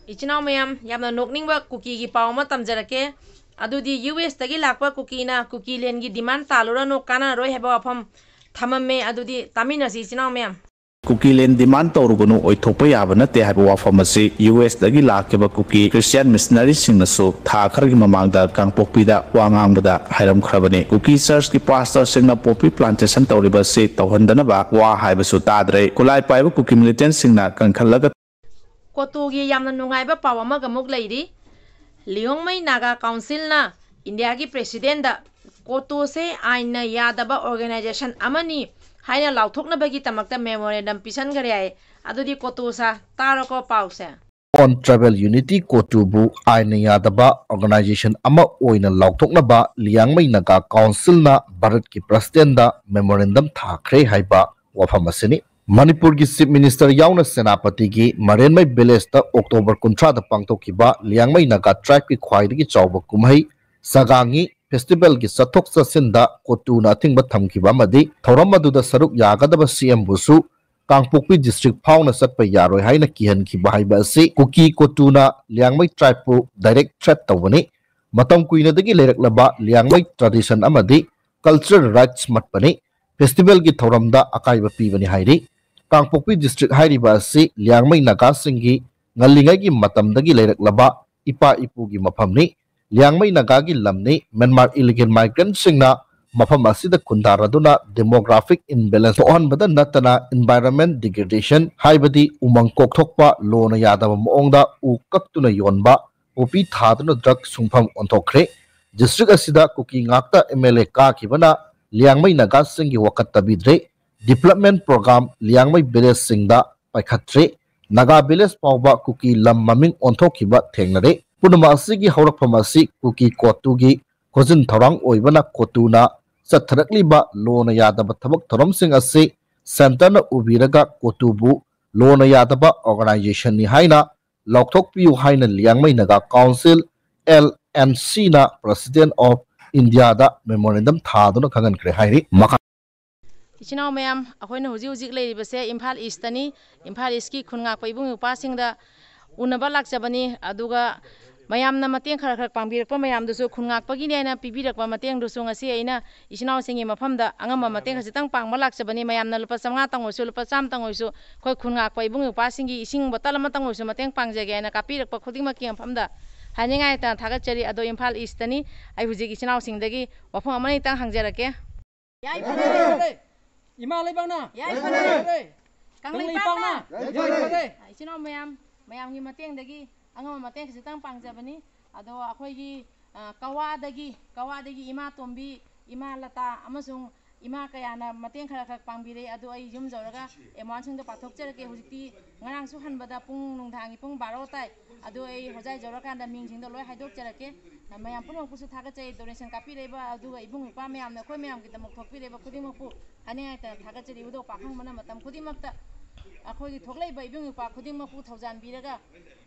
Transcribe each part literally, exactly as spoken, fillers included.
ꯏꯆꯤꯟ ꯏꯅꯥꯎ ꯃꯌꯥꯝ, ꯌꯥꯝꯅ ꯅꯣꯛꯅꯤꯡꯕ ꯀꯨꯀꯤꯒꯤ ꯄꯥꯎ ꯑꯃ ꯇꯝꯖꯔꯛꯀꯦ꯫ ꯑꯗꯨꯗꯤ ꯌꯨ ꯑꯦꯁꯇꯒꯤ ꯂꯥꯛꯄ ꯀꯨꯀꯤꯅ ꯀꯨꯀꯤꯂꯦꯟꯒꯤ demand ꯇꯥꯜꯂꯨꯔꯅꯨ, ꯀꯥꯟꯅꯔꯣꯏ ꯍꯥꯏꯕ ꯋꯥꯐꯝ ꯊꯝꯃꯝꯃꯦ꯫ ꯑꯗꯨꯗꯤ ꯇꯥꯃꯤꯟꯅꯁꯤ ꯏꯆꯤꯟ ꯏꯅꯥꯎ ꯃꯌꯥꯝ꯫ ꯀꯨꯀꯤꯂꯦꯟ demand ꯇꯧꯔꯨꯒꯅꯨ, ꯑꯣꯏꯊꯣꯛꯄ ꯌꯥꯕ ꯅꯠꯇꯦ ꯍꯥꯏꯕ ꯋꯥꯐꯝ ꯑꯁꯤ ꯌꯨ ꯑꯦꯁꯇꯒꯤ ꯂꯥꯛꯈꯤꯕ ꯀꯨꯀꯤ Christian missionaryꯁꯤꯡꯅꯁꯨ ꯊꯥ ꯈꯔꯒꯤ ꯃꯃꯥꯡꯗ ꯀꯥꯡꯄꯣꯛꯄꯤꯗ ꯋꯥ ꯉꯥꯡꯕꯗ ꯍꯥꯏꯔꯝꯈ꯭ꯔꯕꯅꯤ꯫ ꯀꯨꯀꯤ churchꯀꯤ pastorꯁꯤꯡꯅ poppy plantation ꯇꯧꯔꯤꯕ ꯑꯁꯤ ꯇꯧꯍꯟꯗꯅꯕ ꯋꯥ ꯍꯥꯏꯕꯁꯨ ꯇꯥꯗ꯭ꯔꯦ꯫ ꯈꯨꯠꯂꯥꯏ ꯄꯥꯏꯕ ꯀꯨꯀꯤ militantꯁꯤꯡꯅ ꯀꯟꯈꯠꯂꯒ ꯀꯣꯇꯨꯒꯤ ꯌꯥꯝꯅ ꯅꯨꯡꯉꯥꯏꯕ ꯄꯥꯎ ꯑꯃꯒ ꯑꯃꯨꯛ ꯂꯩꯔꯤ꯫ ꯂꯤꯌꯣꯡꯃꯩ ꯅꯥꯒꯥ ꯀꯥꯎꯟꯁꯤꯜꯅ ꯏꯟꯗꯤꯌꯥꯒꯤ ꯄ꯭ꯔꯦꯁꯤꯗꯦꯟꯗ ꯀꯣꯇꯨꯁꯦ ꯑꯥꯏꯟꯅ ꯌꯥꯗꯕ organization ꯑꯃꯅꯤ ꯍꯥꯏꯅ ꯂꯥꯎꯊꯣꯛꯅꯕꯒꯤꯗꯃꯛꯇ memorandum ꯄꯤꯁꯟꯈꯔꯦ ꯍꯥꯏ꯫ ꯑꯗꯨꯗꯤ ꯀꯣꯇꯨ ꯁꯥ, ꯇꯥꯔꯣꯀꯣ ꯄꯥꯎꯁꯦ꯫ On Tribal Unity, ꯀꯣꯇꯨꯕꯨ ꯑꯥꯏꯟꯅ ꯌꯥꯗꯕ organization ꯑꯃ ꯑꯣꯏꯅ ꯂꯥꯎꯊꯣꯛꯅꯕ ꯂꯤꯌꯥꯡꯃꯩ ꯅꯥꯒꯥ ꯀꯥꯎꯟꯁꯤꯜꯅ ꯚꯥꯔꯠꯀꯤ ꯄ꯭ꯔꯦꯁꯤꯗꯦꯟꯗ memorandum ꯊꯥꯈ꯭ꯔꯦ ꯍꯥꯏꯕ ꯋꯥꯐꯝ ꯑꯁꯤꯅꯤ꯫ ꯃꯅꯤꯄꯨꯔꯒꯤ Chief Minister ꯌꯥꯎꯅ ꯁꯦꯅꯥꯄꯇꯤꯒꯤ ꯃꯔꯦꯟꯃꯩ villageꯇ October ꯀꯨꯟꯊ꯭ꯔꯥꯗ ꯄꯥꯡꯊꯣꯛꯈꯤꯕ ꯂꯤꯌꯥꯡꯃꯩ ꯅꯥꯒꯥ tribeꯀꯤ ꯈ꯭ꯋꯥꯏꯗꯒꯤ ꯆꯥꯎꯕ ꯀꯨꯝꯍꯩ ꯁꯒꯥꯡꯒꯤ festivalꯒꯤ ꯆꯠꯊꯣꯛ ꯆꯠꯁꯤꯟꯗ ꯀꯣꯇꯨꯅ ꯑꯊꯤꯡꯕ ꯊꯝꯈꯤꯕ ꯑꯃꯗꯤ ꯊꯧꯔꯝ ꯑꯗꯨꯗ ꯁꯔꯨꯛ ꯌꯥꯒꯗꯕ CMꯕꯨꯁꯨ ꯀꯥꯡꯄꯣꯛꯄꯤ district ꯐꯥꯎꯅ ꯆꯠꯄ ꯌꯥꯔꯣꯏ ꯍꯥꯏꯅ ꯀꯤꯍꯟꯈꯤꯕ ꯍꯥꯏꯕ ꯑꯁꯤ ꯀꯨꯀꯤ ꯀꯣꯇꯨꯅ ꯂꯤꯌꯥꯡꯃꯩ tribeꯄꯨ direct threat ꯇꯧꯕꯅꯤ꯫ ꯃꯇꯝ ꯀꯨꯏꯅꯗꯒꯤ ꯂꯩꯔꯛꯂꯕ ꯂꯤꯌꯥꯡꯃꯩ tradition ꯑꯃꯗꯤ cultural rights ꯃꯠꯄꯅꯤ꯫ Festivalꯒꯤ ꯊꯧꯔꯝꯗ ꯑꯀꯥꯏꯕ ꯄꯤꯕꯅꯤ ꯍꯥꯏꯔꯤ꯫ ꯀꯥꯡꯄꯣꯛꯄꯤ district ꯍꯥꯏꯔꯤꯕ ꯑꯁꯤ ꯂꯤꯌꯥꯡꯃꯩ ꯅꯥꯒꯥꯁꯤꯡꯒꯤ ꯉꯜꯂꯤꯉꯩꯒꯤ ꯃꯇꯝꯗꯒꯤ ꯂꯩꯔꯛꯂꯕ ꯏꯄꯥ ꯏꯄꯨꯒꯤ ꯃꯐꯝꯅꯤ꯫ ꯂꯤꯌꯥꯡꯃꯩ ꯅꯥꯒꯥꯒꯤ ꯂꯝꯅꯤ꯫ ꯃ꯭ꯌꯥꯟꯃꯥꯔ illegal migrantꯁꯤꯡꯅ ꯃꯐꯝ ꯑꯁꯤꯗ ꯈꯨꯟꯗꯥꯔꯗꯨꯅ demographic imbalance ꯊꯣꯛꯍꯟꯕꯗ ꯅꯠꯇꯅ environment degradation ꯍꯥꯏꯕꯗꯤ ꯎꯃꯪ ꯀꯣꯛꯊꯣꯛꯄ, ꯂꯣꯅ ꯌꯥꯗꯕ ꯃꯑꯣꯡꯗ ꯎ ꯀꯛꯇꯨꯅ ꯌꯣꯟꯕ, poppy ꯊꯥꯗꯨꯅ drug ꯁꯨꯡꯐꯝ ꯑꯣꯟꯊꯣꯛꯈ꯭ꯔꯦ꯫ District ꯑꯁꯤꯗ ꯀꯨꯀꯤ ꯉꯥꯛꯇ MLA ꯀꯥꯈꯤꯕꯅ ꯂꯤꯌꯥꯡꯃꯩ ꯅꯥꯒꯥꯁꯤꯡꯒꯤ ꯋꯥꯈꯜ ꯇꯥꯕꯤꯗ꯭ꯔꯦ꯫ Development program Liangmai villageꯁꯤꯡꯗ ꯄꯥꯏꯈꯠꯇ꯭ꯔꯦ꯫ Naga village ꯐꯥꯎꯕ ꯀꯨꯀꯤ ꯂꯝ ꯃꯃꯤꯡ ꯑꯣꯟꯊꯣꯛꯈꯤꯕ ꯊꯦꯡꯅꯔꯦ꯫ ꯄꯨꯝꯅꯃꯛ ꯑꯁꯤꯒꯤ ꯍꯧꯔꯛꯐꯝ ꯑꯁꯤ ꯀꯨꯀꯤ ꯀꯣꯇꯨꯒꯤ ꯈꯣꯖꯤꯟ ꯊꯧꯔꯥꯡ ꯑꯣꯏꯕꯅ ꯀꯣꯇꯨꯅ ꯆꯠꯊꯔꯛꯂꯤꯕ ꯂꯣꯅ ꯌꯥꯗꯕ ꯊꯕꯛ ꯊꯧꯔꯝꯁꯤꯡ ꯑꯁꯤ centreꯅ ꯎꯕꯤꯔꯒ ꯀꯣꯇꯨꯕꯨ ꯂꯣꯅ ꯌꯥꯗꯕ organizationꯅꯤ ꯍꯥꯏꯅ ꯂꯥꯎꯊꯣꯛꯄꯤꯌꯨ ꯍꯥꯏꯅ ꯂꯤꯌꯥꯡꯃꯩ ꯅꯥꯒꯥ ꯀꯥꯎꯟꯁꯤꯜ, LNCꯅ President of Indiaꯗ memorandum ꯊꯥꯗꯨꯅ ꯈꯪꯍꯟꯈ꯭ꯔꯦ ꯍꯥꯏꯔꯤ꯫ ꯃꯈꯥ ꯏꯆꯤꯟ ꯏꯅꯥꯎ ꯃꯌꯥꯝ, ꯑꯩꯈꯣꯏꯅ ꯍꯧꯖꯤꯛ ꯍꯧꯖꯤꯛ ꯂꯩꯔꯤꯕꯁꯦ ꯏꯝꯐꯥꯜ Eastꯇꯅꯤ꯫ ꯏꯝꯐꯥꯜ Eastꯀꯤ ꯈꯨꯟ ꯉꯥꯛꯄ ꯏꯕꯨꯡ ꯏꯄ꯭ꯋꯥꯁꯤꯡꯗ ꯎꯅꯕ ꯂꯥꯛꯆꯕꯅꯤ꯫ ꯑꯗꯨꯒ ꯃꯌꯥꯝꯅ ꯃꯇꯦꯡ ꯈꯔ ꯈꯔ ꯄꯥꯡꯕꯤꯔꯛꯄ ꯃꯌꯥꯝꯗꯨꯁꯨ ꯈꯨꯟ ꯉꯥꯛꯄꯒꯤꯅꯦ ꯍꯥꯏꯅ ꯄꯤꯕꯤꯔꯛꯄ ꯃꯇꯦꯡꯗꯨꯁꯨ ꯉꯁꯤ ꯑꯩꯅ ꯏꯆꯤꯟ ꯏꯅꯥꯎꯁꯤꯡꯒꯤ ꯃꯐꯝꯗ ꯑꯉꯝꯕ ꯃꯇꯦꯡ ꯈꯖꯤꯛꯇꯪ ꯄꯥꯡꯕ ꯂꯥꯛꯆꯕꯅꯤ꯫ ꯃꯌꯥꯝꯅ ꯂꯨꯄꯥ ꯆꯥꯝꯃꯉꯥꯇꯪ ꯑꯣꯏꯔꯁꯨ, ꯂꯨꯄꯥ ꯆꯥꯝꯃꯇꯪ ꯑꯣꯏꯔꯁꯨ, ꯑꯩꯈꯣꯏ ꯈꯨꯟ ꯉꯥꯛꯄ ꯏꯕꯨꯡ ꯏꯄ꯭ꯋꯥꯁꯤꯡꯒꯤ ꯏꯁꯤꯡ ꯕꯣꯇꯜ ꯑꯃꯇꯪ ꯑꯣꯏꯔꯁꯨ ꯃꯇꯦꯡ ꯄꯥꯡꯖꯒꯦ ꯍꯥꯏꯅ ꯀꯥꯞꯄꯤꯔꯛꯄ ꯈꯨꯗꯤꯡꯃꯛꯀꯤ ꯃꯐꯝꯗ ꯍꯥꯏꯅꯤꯡꯉꯥꯏ ꯂꯩꯇꯅ ꯊꯥꯒꯠꯆꯔꯤ꯫ ꯑꯗꯣ ꯏꯝꯐꯥꯜ ꯏꯁꯇꯅꯤ꯫ ꯑꯩ ꯍꯧꯖꯤꯛ ꯏꯆꯤꯟ ꯏꯅꯥꯎꯁꯤꯡꯗꯒꯤ ꯋꯥꯐꯝ ꯑꯃꯅꯤꯇꯪ ꯍꯪꯖꯔꯛꯀꯦ꯫ ꯌꯥꯏꯐꯔꯦ꯫ ꯏꯃꯥ ꯂꯩꯕꯥꯛꯅ ꯌꯥꯏꯐꯔꯦ꯫ ꯀꯪꯂꯩꯄꯥꯛꯅ ꯌꯥꯏꯐꯔꯦ꯫ ꯏꯆꯤꯟ ꯏꯅꯥꯎ ꯃꯌꯥꯝ, ꯃꯌꯥꯝꯒꯤ ꯃꯇꯦꯡꯗꯒꯤ ꯑꯉꯝꯕ ꯃꯇꯦꯡ ꯈꯖꯤꯛꯇꯪ ꯄꯥꯡꯖꯕꯅꯤ꯫ ꯑꯗꯣ ꯑꯩꯈꯣꯏꯒꯤ, ꯑ, ꯀꯋꯥꯗꯒꯤ, ꯀꯋꯥꯗꯒꯤ ꯏꯃꯥ ꯇꯣꯝꯕꯤ, ꯏꯃꯥ ꯂꯇꯥ ꯑꯃꯁꯨꯡ ꯏꯃꯥ ꯀꯌꯥꯅ ꯃꯇꯦꯡ ꯈꯔ ꯈꯔ ꯄꯥꯡꯕꯤꯔꯦ꯫ ꯑꯗꯣ ꯑꯩ ꯌꯨꯝ ꯌꯧꯔꯒ amountꯁꯤꯡꯗꯣ ꯄꯥꯊꯣꯛꯆꯔꯛꯀꯦ꯫ ꯍꯧꯖꯤꯛꯇꯤ ꯉꯔꯥꯡꯁꯨ ꯍꯟꯕꯗ ꯄꯨꯡ ꯅꯨꯡꯗꯥꯡꯒꯤ ꯄꯨꯡ ꯕꯥꯔꯣ ꯇꯥꯏ꯫ ꯑꯗꯣ ꯑꯩ ꯍꯣꯖꯥꯏ ꯌꯧꯔꯀꯥꯟꯗ ꯃꯤꯡꯁꯤꯡꯗꯣ ꯂꯣꯏ ꯍꯥꯏꯗꯣꯛꯆꯔꯛꯀꯦ꯫ ꯃꯌꯥꯝ ꯄꯨꯝꯅꯃꯛꯄꯨꯁꯨ ꯊꯥꯒꯠꯆꯩ꯫ Donation ꯀꯥꯞꯄꯤꯔꯛꯏꯕ ꯑꯗꯨꯒ ꯏꯕꯨꯡ ꯏꯄ꯭ꯋꯥ ꯃꯌꯥꯝꯅ ꯑꯩꯈꯣꯏ ꯃꯌꯥꯝꯒꯤꯗꯃꯛ ꯊꯣꯛꯄꯤꯔꯛꯏꯕ ꯈꯨꯗꯤꯡꯃꯛꯄꯨ ꯍꯥꯏꯅꯤꯡꯉꯥꯏ ꯂꯩꯇꯅ ꯊꯥꯒꯠꯆꯔꯤ꯫ ꯏꯕꯨꯙꯧ ꯄꯥꯈꯪꯕꯅ ꯃꯇꯝ ꯈꯨꯗꯤꯡꯃꯛꯇ ꯑꯩꯈꯣꯏꯒꯤ ꯊꯣꯛꯂꯛꯏꯕ ꯏꯕꯨꯡ ꯏꯄ꯭ꯋꯥ ꯈꯨꯗꯤꯡꯃꯛꯄꯨ ꯊꯧꯖꯥꯟꯕꯤꯔꯒ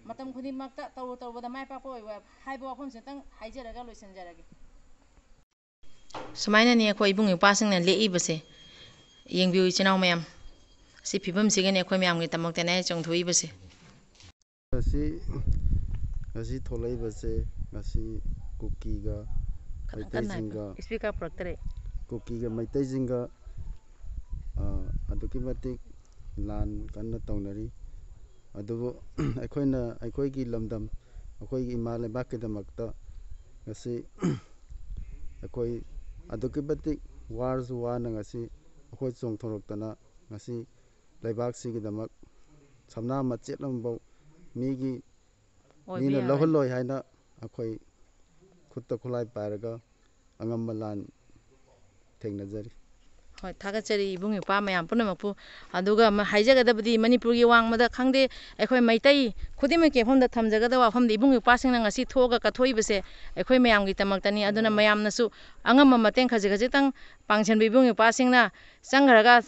ꯃꯇꯝ ꯈꯨꯗꯤꯡꯃꯛꯇ ꯇꯧꯔꯨ ꯇꯧꯔꯨꯕꯗ ꯃꯥꯏ ꯄꯥꯛꯄ ꯑꯣꯏꯕ ꯍꯥꯏꯕ ꯋꯥꯐꯝꯁꯤꯇꯪ ꯍꯥꯏꯖꯔꯒ ꯂꯣꯏꯁꯤꯟꯖꯔꯒꯦ꯫ ꯁꯨꯃꯥꯏꯅꯅꯤ ꯑꯩꯈꯣꯏ ꯏꯕꯨꯡ ꯏꯄ꯭ꯋꯥꯁꯤꯡꯅ ꯂꯦꯛꯏꯕꯁꯦ꯫ ꯌꯦꯡꯕꯤꯌꯨ ꯏꯆꯤꯟ ꯏꯅꯥꯎ ꯃꯌꯥꯝ, ꯁꯤ ꯐꯤꯕꯝꯁꯤꯒꯅꯤ ꯑꯩꯈꯣꯏ ꯃꯌꯥꯝꯒꯤꯗꯃꯛꯇꯅꯦ ꯑꯩ ꯆꯣꯡꯊꯣꯛꯏꯕꯁꯦ꯫ ꯉꯁꯤ, ꯉꯁꯤ ꯊꯣꯛꯂꯛꯏꯕꯁꯦ ꯉꯁꯤ ꯀꯨꯀꯤꯒ ꯈꯔ ꯀꯟꯅ ꯍꯥꯏꯕꯤꯌꯨ꯫ ꯃꯩꯇꯩꯁꯤꯡꯒ, Speaker ꯄꯨꯔꯛꯇꯔꯦ꯫ ꯀꯨꯀꯤꯒ ꯃꯩꯇꯩꯁꯤꯡꯒ, ꯑ, ꯑꯗꯨꯛꯀꯤ ꯃꯇꯤꯛ ꯂꯥꯟ ꯀꯟꯅ ꯇꯧꯅꯔꯤ꯫ ꯑꯗꯨꯕꯨ ꯑꯩꯈꯣꯏꯅ ꯑꯩꯈꯣꯏꯒꯤ ꯂꯝꯗꯝ, ꯑꯩꯈꯣꯏꯒꯤ ꯏꯃꯥ ꯂꯩꯕꯥꯛꯀꯤꯗꯃꯛꯇ ꯉꯁꯤ ꯑꯩꯈꯣꯏ ꯑꯗꯨꯛꯀꯤ ꯃꯇꯤꯛ ꯋꯥꯔꯁꯨ ꯋꯥꯅ ꯉꯁꯤ ꯑꯩꯈꯣꯏ ꯆꯣꯡꯊꯣꯔꯛꯇꯅ ꯉꯁꯤ ꯂꯩꯕꯥꯛꯁꯤꯒꯤꯗꯃꯛ ꯁꯝꯅꯥ ꯃꯆꯦꯠ ꯑꯃꯐꯥꯎ ꯃꯤꯒꯤ, ꯑꯣꯏꯕ ꯃꯤꯅ ꯌꯥꯔꯣꯏ꯫ ꯂꯧꯍꯜꯂꯣꯏ ꯍꯥꯏꯅ ꯑꯩꯈꯣꯏ ꯈꯨꯠꯇ ꯈꯨꯠꯂꯥꯏ ꯄꯥꯏꯔꯒ ꯑꯉꯝꯕ ꯂꯥꯟ ꯊꯦꯡꯅꯖꯔꯤ꯫ ꯍꯣꯏ, ꯊꯥꯒꯠꯆꯔꯤ ꯏꯕꯨꯡ ꯏꯄ꯭ꯋꯥ ꯃꯌꯥꯝ ꯄꯨꯝꯅꯃꯛꯄꯨ꯫ ꯑꯗꯨꯒ ꯑꯃ ꯍꯥꯏꯖꯒꯗꯕꯗꯤ, ꯃꯅꯤꯄꯨꯔꯒꯤ ꯋꯥꯡꯃꯗ ꯈꯪꯗꯦ, ꯑꯩꯈꯣꯏ ꯃꯩꯇꯩ ꯈꯨꯗꯤꯡꯃꯛꯀꯤ ꯃꯐꯝꯗ ꯊꯝꯖꯒꯗꯕ ꯋꯥꯐꯝꯗꯤ, ꯏꯕꯨꯡ ꯏꯄ꯭ꯋꯥꯁꯤꯡꯅ ꯉꯁꯤ ꯊꯣꯛꯑꯒ ꯀꯠꯊꯣꯛꯏꯕꯁꯦ ꯑꯩꯈꯣꯏ ꯃꯌꯥꯝꯒꯤꯗꯃꯛꯇꯅꯤ꯫ ꯑꯗꯨꯅ ꯃꯌꯥꯝꯅꯁꯨ ꯑꯉꯝꯕ ꯃꯇꯦꯡ ꯈꯖꯤꯛ ꯈꯖꯤꯛꯇꯪ ꯄꯥꯡꯁꯤꯟꯕ ꯏꯕꯨꯡ ꯏꯄ꯭ꯋꯥꯁꯤꯡꯅ ꯆꯪꯈ꯭ꯔꯒ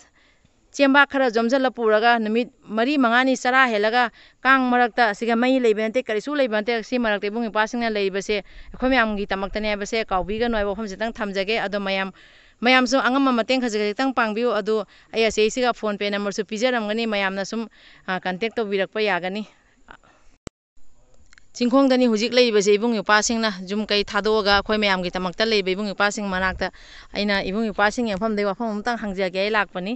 ꯆꯦꯡꯕꯥꯛ ꯈꯔ ꯌꯣꯝꯁꯤꯜꯂ ꯄꯨꯔꯒ ꯅꯨꯃꯤꯠ ꯃꯔꯤ ꯃꯉꯥꯅꯤ ꯆꯔꯥ ꯍꯦꯜꯂꯒ ꯀꯥꯡ ꯃꯔꯛꯇ, ꯑꯁꯤꯒ ꯃꯩ ꯂꯩꯕ ꯅꯠꯇꯦ, ꯀꯔꯤꯁꯨ ꯂꯩꯕ ꯅꯠꯇꯦ, ꯁꯤ ꯃꯔꯛꯇ ꯏꯕꯨꯡ ꯏꯄ꯭ꯋꯥꯁꯤꯡꯅ ꯂꯩꯔꯤꯕꯁꯦ ꯑꯩꯈꯣꯏ ꯃꯌꯥꯝꯒꯤꯗꯃꯛꯇꯅꯦ ꯍꯥꯏꯕꯁꯦ ꯀꯥꯎꯕꯤꯒꯅꯨ ꯍꯥꯏꯕ ꯋꯥꯐꯝꯁꯤꯇꯪ ꯊꯝꯖꯒꯦ꯫ ꯑꯗꯣ ꯃꯌꯥꯝ, ꯃꯌꯥꯝꯁꯨ ꯑꯉꯝꯕ ꯃꯇꯦꯡ ꯈꯖꯤꯛ ꯈꯖꯤꯛꯇꯪ ꯄꯥꯡꯕꯤꯌꯨ꯫ ꯑꯗꯣ ꯑꯩ ꯑꯁꯤꯁꯤꯒ PhonePe numberꯁꯨ ꯄꯤꯖꯔꯝꯒꯅꯤ, ꯃꯌꯥꯝꯅ ꯁꯨꯝ, ꯑ, contact ꯇꯧꯕꯤꯔꯛꯄ ꯌꯥꯒꯅꯤ꯫ ꯆꯤꯡꯈꯣꯡꯗꯅꯤ ꯍꯧꯖꯤꯛ ꯂꯩꯔꯤꯕꯁꯦ꯫ ꯏꯕꯨꯡ ꯏꯄ꯭ꯋꯥꯁꯤꯡꯅ ꯌꯨꯝ ꯀꯩ ꯊꯥꯗꯣꯛꯑꯒ ꯑꯩꯈꯣꯏ ꯃꯌꯥꯝꯒꯤꯗꯃꯛꯇ ꯂꯩꯕ ꯏꯕꯨꯡ ꯏꯄ꯭ꯋꯥꯁꯤꯡ ꯃꯅꯥꯛꯇ ꯑꯩꯅ ꯏꯕꯨꯡ ꯏꯄ꯭ꯋꯥꯁꯤꯡꯒꯤ ꯃꯐꯝꯗꯒꯤ ꯋꯥꯐꯝ ꯑꯃꯇꯪ ꯍꯪꯖꯒꯦ ꯑꯩ ꯂꯥꯛꯄꯅꯤ꯫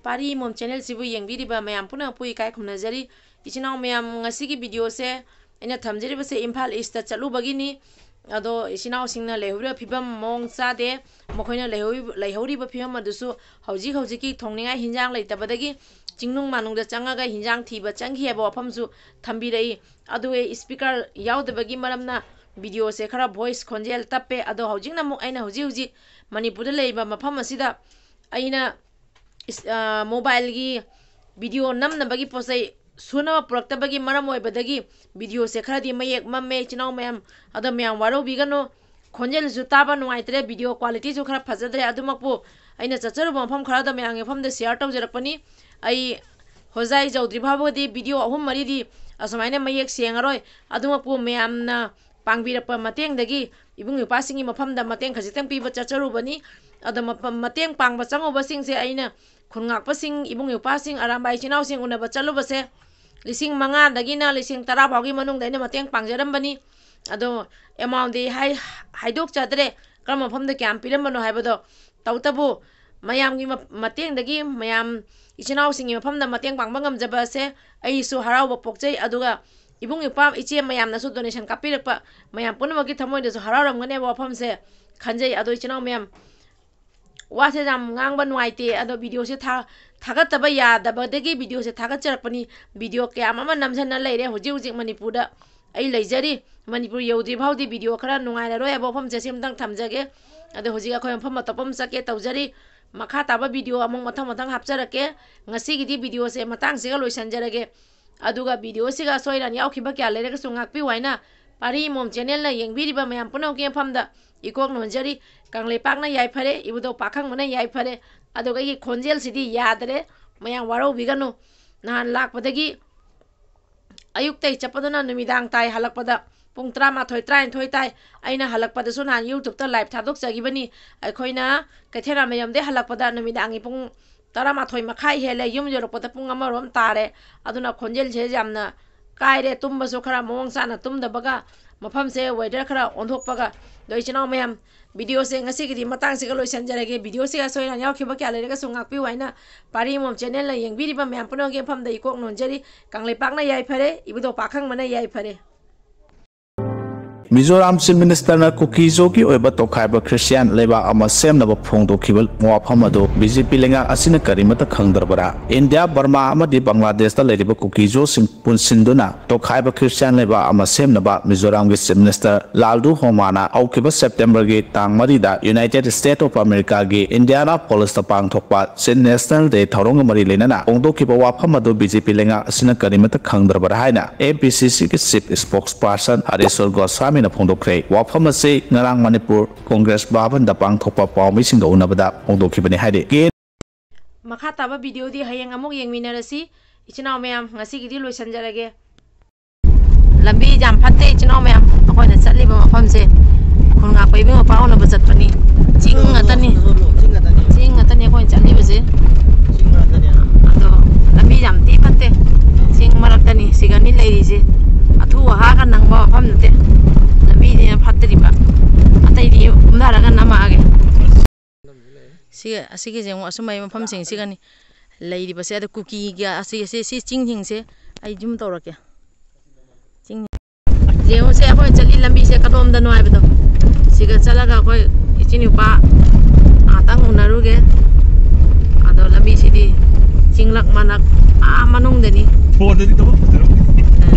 ꯄꯥꯔꯤ ꯏꯃꯣꯝ ꯆꯦꯅꯦꯜꯁꯤꯕꯨ ꯌꯦꯡꯕꯤꯔꯤꯕ ꯃꯌꯥꯝ ꯄꯨꯝꯅꯃꯛꯄꯨ ꯏꯀꯥꯏ ꯈꯨꯝꯅꯖꯔꯤ꯫ ꯏꯆꯤꯟ ꯏꯅꯥꯎ ꯃꯌꯥꯝ, ꯉꯁꯤꯒꯤ ꯚꯤꯗꯤꯑꯣꯁꯦ ꯑꯩꯅ ꯊꯝꯖꯔꯤꯕꯁꯦ ꯏꯝꯐꯥꯜ ꯏꯁꯇ ꯆꯠꯂꯨꯕꯒꯤꯅꯤ꯫ ꯑꯗꯣ ꯏꯆꯤꯟ ꯏꯅꯥꯎꯁꯤꯡꯅ ꯂꯩꯍꯧꯔꯤꯕ ꯐꯤꯕꯝ ꯃꯑꯣꯡ ꯆꯥꯗꯦ꯫ ꯃꯈꯣꯏꯅ ꯂꯩꯍꯧꯔꯤꯕ, ꯂꯩꯍꯧꯔꯤꯕ ꯐꯤꯕꯝ ꯑꯗꯨꯁꯨ ꯍꯧꯖꯤꯛ ꯍꯧꯖꯤꯛꯀꯤ ꯊꯣꯡꯅꯤꯡꯉꯥꯏ ꯍꯤꯟꯖꯥꯡ ꯂꯩꯇꯕꯗꯒꯤ ꯆꯤꯡꯅꯨꯡ ꯃꯥꯅꯨꯡꯗ ꯆꯪꯉꯒ ꯍꯤꯟꯖꯥꯡ ꯊꯤꯕ ꯆꯪꯈꯤ ꯍꯥꯏꯕ ꯋꯥꯐꯝꯁꯨ ꯊꯝꯕꯤꯔꯛꯏ꯫ ꯑꯗꯨꯒ ꯏꯁꯄꯤꯀꯔ ꯌꯥꯎꯗꯕꯒꯤ ꯃꯔꯝꯅ ꯚꯤꯗꯤꯑꯣꯁꯦ ꯈꯔ ꯚꯣꯏꯁ ꯈꯣꯟꯖꯦꯜ ꯇꯞꯄꯦ꯫ ꯑꯗꯣ ꯍꯧꯖꯤꯛꯅ ꯑꯃꯨꯛ ꯑꯩꯅ ꯍꯧꯖꯤꯛ ꯍꯧꯖꯤꯛ ꯃꯅꯤꯄꯨꯔꯗ ꯂꯩꯔꯤꯕ ꯃꯐꯝ ꯑꯁꯤꯗ ꯑꯩꯅ ꯏꯁ-, ꯑ, ꯃꯣꯕꯥꯏꯜꯒꯤ ꯚꯤꯗꯤꯑꯣ ꯅꯝꯅꯕꯒꯤ ꯄꯣꯠ ꯆꯩ ꯁꯨꯅꯕ ꯄꯨꯔꯛꯇꯕꯒꯤ ꯃꯔꯝ ꯑꯣꯏꯕꯗꯒꯤ ꯚꯤꯗꯤꯑꯣꯁꯦ ꯈꯔꯗꯤ ꯃꯌꯦꯛ ꯃꯝꯃꯦ, ꯏꯆꯤꯟ ꯏꯅꯥꯎ ꯃꯌꯥꯝ꯫ ꯑꯗꯣ ꯃꯌꯥꯝ ꯋꯥꯔꯧꯕꯤꯒꯅꯨ꯫ ꯈꯣꯟꯖꯦꯜꯁꯨ ꯇꯥꯕ ꯅꯨꯡꯉꯥꯏꯇ꯭ꯔꯦ, ꯚꯤꯗꯤꯑꯣ ꯀ꯭ꯋꯥꯂꯤꯇꯤꯁꯨ ꯈꯔ ꯐꯖꯗ꯭ꯔꯦ꯫ ꯑꯗꯨꯃꯛꯄꯨ ꯑꯩꯅ ꯆꯠꯆꯔꯨꯕ ꯃꯐꯝ ꯈꯔꯗ ꯃꯌꯥꯝꯒꯤ ꯃꯐꯝꯗ ꯁꯤꯌꯥꯔ ꯇꯧꯖꯔꯛꯄꯅꯤ꯫ ꯑꯩ ꯍꯣꯖꯥꯏ ꯌꯧꯗ꯭ꯔꯤ ꯐꯥꯎꯕꯗꯤ ꯚꯤꯗꯤꯑꯣ ꯑꯍꯨꯝ ꯃꯔꯤꯗꯤ ꯑꯁꯨꯃꯥꯏꯅ ꯃꯌꯦꯛ ꯁꯦꯡꯉꯔꯣꯏ꯫ ꯑꯗꯨꯃꯛꯄꯨ ꯃꯌꯥꯝꯅ ꯄꯥꯡꯕꯤꯔꯛꯄ ꯃꯇꯦꯡꯗꯒꯤ ꯏꯕꯨꯡ ꯏꯄ꯭ꯋꯥꯁꯤꯡꯒꯤ ꯃꯐꯝꯗ ꯃꯇꯦꯡ ꯈꯖꯤꯛꯇꯪ ꯄꯤꯕ ꯆꯠꯆꯔꯨꯕꯅꯤ꯫ ꯑꯗꯣ ꯃꯐꯝ, ꯃꯇꯦꯡ ꯄꯥꯡꯕ ꯆꯪꯉꯨꯕꯁꯤꯡꯁꯦ ꯑꯩꯅ ꯈꯨꯟ ꯉꯥꯛꯄꯁꯤꯡ, ꯏꯕꯨꯡ ꯏꯄ꯭ꯋꯥꯁꯤꯡ, ꯑꯔꯥꯝꯕꯥꯏ ꯏꯆꯤꯟ ꯏꯅꯥꯎꯁꯤꯡ ꯎꯅꯕ ꯆꯠꯂꯨꯕꯁꯦ ꯂꯤꯁꯤꯡ ꯃꯉꯥꯗꯒꯤꯅ ꯂꯤꯁꯤꯡ ꯇꯔꯥ ꯐꯥꯎꯒꯤ ꯃꯅꯨꯡꯗ ꯑꯩꯅ ꯃꯇꯦꯡ ꯄꯥꯡꯖꯔꯝꯕꯅꯤ꯫ ꯑꯗꯣ ꯑꯦꯃꯥꯎꯟꯗꯤ ꯍꯥꯏ-, ꯍꯥꯏꯗꯣꯛꯆꯗ꯭ꯔꯦ, ꯀꯔꯝꯕ ꯃꯐꯝꯗ ꯀꯌꯥꯝ ꯄꯤꯔꯝꯕꯅꯣ ꯍꯥꯏꯕꯗꯣ꯫ ꯇꯧꯕꯇꯕꯨ ꯃꯌꯥꯝꯒꯤ ꯃ-, ꯃꯇꯦꯡꯗꯒꯤ, ꯃꯌꯥꯝ ꯏꯆꯤꯟ ꯏꯅꯥꯎꯁꯤꯡꯒꯤ ꯃꯐꯝꯗ ꯃꯇꯦꯡ ꯄꯥꯡꯕ ꯉꯝꯖꯕ ꯑꯁꯦ ꯑꯩꯁꯨ ꯍꯔꯥꯎꯕ ꯄꯣꯛꯆꯩ꯫ ꯑꯗꯨꯒ ꯏꯕꯨꯡ ꯏꯄ꯭ꯋꯥ ꯏꯆꯦ ꯃꯌꯥꯝꯅꯁꯨ ꯗꯣꯅꯦꯁꯟ ꯀꯥꯞꯄꯤꯔꯛꯄ ꯃꯌꯥꯝ ꯄꯨꯝꯅꯃꯛꯀꯤ ꯊꯃꯣꯏꯗꯁꯨ ꯍꯔꯥꯎꯔꯝꯒꯅꯦꯕ ꯋꯥꯐꯝꯁꯦ ꯈꯟꯖꯩ꯫ ꯑꯗꯣ ꯏꯆꯤꯟ ꯏꯅꯥꯎ ꯃꯌꯥꯝ, ꯋꯥꯁꯦ ꯌꯥꯝ ꯉꯥꯡꯕ ꯅꯨꯡꯉꯥꯏꯇꯦ꯫ ꯑꯗꯣ ꯚꯤꯗꯤꯑꯣꯁꯦ ꯊꯥ-, ꯊꯥꯒꯠꯇꯕ ꯌꯥꯗꯕꯗꯒꯤ ꯚꯤꯗꯤꯑꯣꯁꯦ ꯊꯥꯒꯠꯆꯔꯛꯄꯅꯤ꯫ ꯚꯤꯗꯤꯑꯣ ꯀꯌꯥ ꯑꯃ ꯅꯝꯖꯟꯅ ꯂꯩꯔꯦ꯫ ꯍꯧꯖꯤꯛ ꯍꯧꯖꯤꯛ ꯃꯅꯤꯄꯨꯔꯗ ꯑꯩ ꯂꯩꯖꯔꯤ꯫ ꯃꯅꯤꯄꯨꯔ ꯌꯧꯗ꯭ꯔꯤ ꯐꯥꯎꯗꯤ ꯚꯤꯗꯤꯑꯣ ꯈꯔ ꯅꯨꯡꯉꯥꯏꯔꯔꯣꯏ ꯍꯥꯏꯕ ꯋꯥꯐꯝꯁꯦ ꯁꯤꯝꯇꯪ ꯊꯝꯖꯒꯦ꯫ ꯑꯗꯣ ꯍꯧꯖꯤꯛ ꯑꯩꯈꯣꯏ ꯃꯐꯝ ꯑꯇꯣꯞꯄ ꯑꯃ ꯆꯠꯀꯦ ꯇꯧꯖꯔꯤ꯫ ꯃꯈꯥ ꯇꯥꯕ ꯚꯤꯗꯤꯑꯣ ꯑꯃꯨꯛ ꯃꯊꯪ ꯃꯊꯪ ꯍꯥꯞꯆꯔꯛꯀꯦ꯫ ꯉꯁꯤꯒꯤꯗꯤ ꯚꯤꯗꯤꯑꯣꯁꯦ ꯃꯇꯥꯡꯁꯤꯒ ꯂꯣꯏꯁꯤꯟꯖꯔꯒꯦ꯫ ꯑꯗꯨꯒ ꯚꯤꯗꯤꯑꯣꯁꯤꯒ ꯑꯁꯣꯏ ꯑꯔꯥꯟ ꯌꯥꯎꯈꯤꯕ ꯀꯌꯥ ꯂꯩꯔꯒꯁꯨ ꯉꯥꯛꯄꯤꯌꯨ ꯍꯥꯏꯅ ꯄꯥꯔꯤ ꯏꯃꯣꯝ ꯆꯦꯅꯦꯜꯅ ꯌꯦꯡꯕꯤꯔꯤꯕ ꯃꯌꯥꯝ ꯄꯨꯝꯅꯃꯛꯀꯤ ꯃꯐꯝꯗ ꯏꯀꯣꯛ ꯅꯣꯟꯖꯔꯤ꯫ ꯀꯪꯂꯩꯄꯥꯛꯅ ꯌꯥꯏꯐꯔꯦ, ꯏꯕꯨꯙꯧ ꯄꯥꯈꯪꯕꯅ ꯌꯥꯏꯐꯔꯦ꯫ ꯑꯗꯨꯒ ꯑꯩꯒꯤ ꯈꯣꯟꯖꯦꯜꯁꯤꯗꯤ ꯌꯥꯗꯔꯦ, ꯃꯌꯥꯝ ꯋꯥꯔꯧꯕꯤꯒꯅꯨ꯫ ꯅꯍꯥꯟ ꯂꯥꯛꯄꯗꯒꯤ ꯑꯌꯨꯛꯇꯩ ꯆꯠꯄꯗꯨꯅ ꯅꯨꯃꯤꯗꯥꯡ ꯇꯥꯏ ꯍꯜꯂꯛꯄꯗ, ꯄꯨꯡ ꯇꯔꯥꯃꯥꯊꯣꯏ, ꯇꯔꯥꯅꯤꯊꯣꯏ ꯇꯥꯏ꯫ ꯑꯩꯅ ꯍꯜꯂꯛꯄꯗꯁꯨ ꯅꯍꯥꯟ YouTube-ꯇ live ꯊꯥꯗꯣꯛꯆꯈꯤꯕꯅꯤ꯫ ꯑꯩꯈꯣꯏꯅ ꯀꯩꯊꯦꯜ ꯃꯥꯟꯕꯤꯔꯣꯝꯗꯩ ꯍꯜꯂꯛꯄꯗ ꯅꯨꯃꯤꯗꯥꯡꯒꯤ ꯄꯨꯡ ꯇꯔꯥꯃꯥꯊꯣꯏ ꯃꯈꯥꯏ ꯍꯦꯜꯂꯦ, ꯌꯨꯝ ꯌꯧꯔꯛꯄꯗ ꯄꯨꯡ ꯑꯃꯔꯣꯝ ꯇꯥꯔꯦ꯫ ꯑꯗꯨꯅ ꯈꯣꯟꯖꯦꯜꯁꯦ ꯌꯥꯝꯅ ꯀꯥꯏꯔꯦ꯫ ꯇꯨꯝꯕꯁꯨ ꯈꯔ ꯃꯑꯣꯡ ꯆꯥꯅ ꯇꯨꯝꯗꯕꯒ, ꯃꯐꯝꯁꯦ weather ꯈꯔ ꯑꯣꯟꯊꯣꯛꯄꯒ꯫ ꯑꯗꯣ ꯏꯆꯤꯟ ꯏꯅꯥꯎ ꯃꯌꯥꯝ, videoꯁꯦ ꯉꯁꯤꯒꯤꯗꯤ ꯃꯇꯥꯡꯁꯤꯒ ꯂꯣꯏꯁꯤꯟꯖꯔꯒꯦ꯫ Videoꯁꯤꯒ ꯑꯁꯣꯏ ꯑꯔꯥꯟ ꯌꯥꯎꯈꯤꯕ ꯀꯌꯥ ꯂꯩꯔꯒꯁꯨ ꯉꯥꯛꯄꯤꯌꯨ ꯍꯥꯏꯅ ꯄꯥꯔꯤ ꯑꯃꯣꯝ channelꯅ ꯌꯦꯡꯕꯤꯔꯤꯕ ꯃꯌꯥꯝ ꯄꯨꯝꯅꯃꯛꯀꯤ ꯃꯐꯝꯗ ꯏꯀꯣꯛ ꯅꯣꯟꯖꯔꯤ꯫ ꯀꯪꯂꯩꯄꯥꯛꯅ ꯌꯥꯏꯐꯔꯦ, ꯏꯕꯨꯙꯧ ꯄꯥꯈꯪꯕꯅ ꯌꯥꯏꯐꯔꯦ꯫ ꯃꯤꯖꯣꯔꯥꯝ Chief Ministerꯅ ꯀꯨꯀꯤꯖꯣꯒꯤ ꯑꯣꯏꯕ ꯇꯣꯈꯥꯏꯕ ꯈ꯭ꯔꯤꯁꯇꯤꯌꯥꯟ ꯂꯩꯕꯥꯛ ꯑꯃ ꯁꯦꯝꯅꯕ ꯐꯣꯡꯗꯣꯛꯈꯤꯕ ꯋꯥꯐꯝ ꯑꯗꯨ ꯕꯤ ꯖꯦ ꯄꯤ ꯂꯩꯉꯥꯛ ꯑꯁꯤꯅ ꯀꯔꯤꯃꯠꯇ ꯈꯪꯗ꯭ꯔꯕꯔꯥ? ꯏꯟꯗꯤꯌꯥ, ꯕꯔꯃꯥ ꯑꯃꯗꯤ ꯕꯪꯒ꯭ꯂꯥꯗꯦꯁꯇ ꯂꯩꯔꯤꯕ ꯀꯨꯀꯤꯖꯣꯁꯤꯡ ꯄꯨꯟꯁꯤꯟꯗꯨꯅ ꯇꯣꯈꯥꯏꯕ ꯈ꯭ꯔꯤꯁꯇꯤꯌꯥꯟ ꯂꯩꯕꯥꯛ ꯑꯃ ꯁꯦꯝꯅꯕ ꯃꯤꯖꯣꯔꯥꯝꯒꯤ Chief Minister ꯂꯥꯜꯗꯨ ꯍꯣꯃꯥꯅ ꯍꯧꯈꯤꯕ Septemberꯒꯤ ꯇꯥꯡ ꯃꯔꯤꯗ United States of Americaꯒꯤ Indianapolisꯇ ꯄꯥꯡꯊꯣꯛꯄ Chin National Day ꯊꯧꯔꯝꯒ ꯃꯔꯤ ꯂꯩꯅꯅ ꯐꯣꯡꯗꯣꯛꯈꯤꯕ ꯋꯥꯐꯝ ꯑꯗꯨ ꯕꯤ ꯖꯦ ꯄꯤ ꯂꯩꯉꯥꯛ ꯑꯁꯤꯅ ꯀꯔꯤꯃꯠꯇ ꯈꯪꯗ꯭ꯔꯕꯔꯥ ꯍꯥꯏꯅ ꯑꯦꯝ ꯄꯤ ꯁꯤ ꯁꯤꯒꯤ Chief Spokesperson ꯍꯔꯦꯁ꯭ꯋꯔ ꯒꯣꯁ꯭ꯋꯥꯃꯤꯅ ꯐꯣꯡꯗꯣꯛꯈ꯭ꯔꯦ꯫ ꯋꯥꯐꯝ ꯑꯁꯤ ꯉꯔꯥꯡ ꯃꯅꯤꯄꯨꯔ ꯀꯣꯡꯒ꯭ꯔꯦꯁ ꯚꯕꯟꯗ ꯄꯥꯡꯊꯣꯛꯄ ꯄꯥꯎꯃꯤꯁꯤꯡꯒ ꯎꯅꯕꯗ ꯐꯣꯡꯗꯣꯛꯈꯤꯕꯅꯤ ꯍꯥꯏꯔꯤ꯫ ꯀꯦ. ꯃꯈꯥ ꯇꯥꯕ videoꯗꯤ ꯍꯌꯦꯡ ꯑꯃꯨꯛ ꯌꯦꯡꯃꯤꯟꯅꯔꯁꯤ꯫ ꯏꯆꯤꯟ ꯏꯅꯥꯎ ꯃꯌꯥꯝ, ꯉꯁꯤꯒꯤꯗꯤ ꯂꯣꯏꯁꯤꯟꯖꯔꯒꯦ꯫ ꯂꯝꯕꯤ ꯌꯥꯝ ꯐꯠꯇꯦ ꯏꯆꯤꯟ ꯏꯅꯥꯎ ꯃꯌꯥꯝ꯫ ꯑꯩꯈꯣꯏꯅ ꯆꯠꯂꯤꯕ ꯃꯐꯝꯁꯦ ꯈꯨꯟꯉꯥꯛꯄ ꯏꯕꯨꯡ ꯃꯄꯥ ꯎꯅꯕ ꯆꯠꯄꯅꯤ꯫ ꯆꯤꯡ ꯉꯥꯛꯇꯅꯤ꯫ ꯆꯤꯡ ꯉꯥꯛꯇꯅꯤ ꯑꯩꯈꯣꯏꯅ ꯆꯠꯂꯤꯕꯁꯦ꯫ ꯑꯗꯣ ꯂꯝꯕꯤ ꯌꯥꯝ ꯊꯤ ꯐꯠꯇꯦ꯫ ꯆꯤꯡ ꯃꯔꯛꯇꯅꯤ ꯁꯤꯒꯅꯤ ꯂꯩꯔꯤꯁꯦ꯫ ꯑꯊꯨ ꯑꯍꯥꯒ ꯅꯪꯕ ꯃꯐꯝ ꯅꯠꯇꯦ꯫ ꯂꯝꯕꯤꯅꯦꯅ ꯐꯠꯇ꯭ꯔꯤꯕ꯫ ꯑꯇꯩꯗꯤ ꯀꯨꯝꯊꯔꯒ ꯅꯝꯃꯛꯑꯒꯦ꯫ ꯁꯤ, ꯑꯁꯤꯒꯤꯁꯦ ꯑꯃꯨꯛ ꯑꯁꯨꯝꯕꯩ ꯃꯐꯝꯁꯤꯡꯁꯤꯒꯅꯤ ꯂꯩꯔꯤꯕꯁꯦ꯫ ꯑꯗ ꯀꯨꯀꯤꯒ ꯑꯁꯤ, ꯑꯁꯤ, ꯁꯤ ꯆꯤꯡꯁꯤꯡꯁꯦ ꯑꯩ zoom ꯇꯧꯔꯛꯀꯦ꯫ ꯆꯤꯡ, ꯌꯦꯡꯉꯨꯁꯦ, ꯑꯩꯈꯣꯏ ꯆꯠꯂꯤ ꯂꯝꯕꯤꯁꯦ ꯀꯗꯣꯝꯗꯅꯣ ꯍꯥꯏꯕꯗꯣ꯫ ꯁꯤꯒ ꯆꯠꯂꯒ ꯑꯩꯈꯣꯏ ꯏꯆꯤꯟ ꯅꯨꯄꯥ ꯉꯥꯛꯇꯪ ꯎꯅꯔꯨꯒꯦ꯫ ꯑꯗꯣ ꯂꯝꯕꯤꯁꯤꯗꯤ ꯆꯤꯡꯂꯛ ꯃꯥꯅꯛ ꯑꯥ ꯃꯅꯨꯡꯗꯅꯤ꯫ ꯐꯣꯟꯗꯗꯤ ꯊꯕꯛ ꯐꯖꯔꯝꯅꯤ꯫ ꯑ,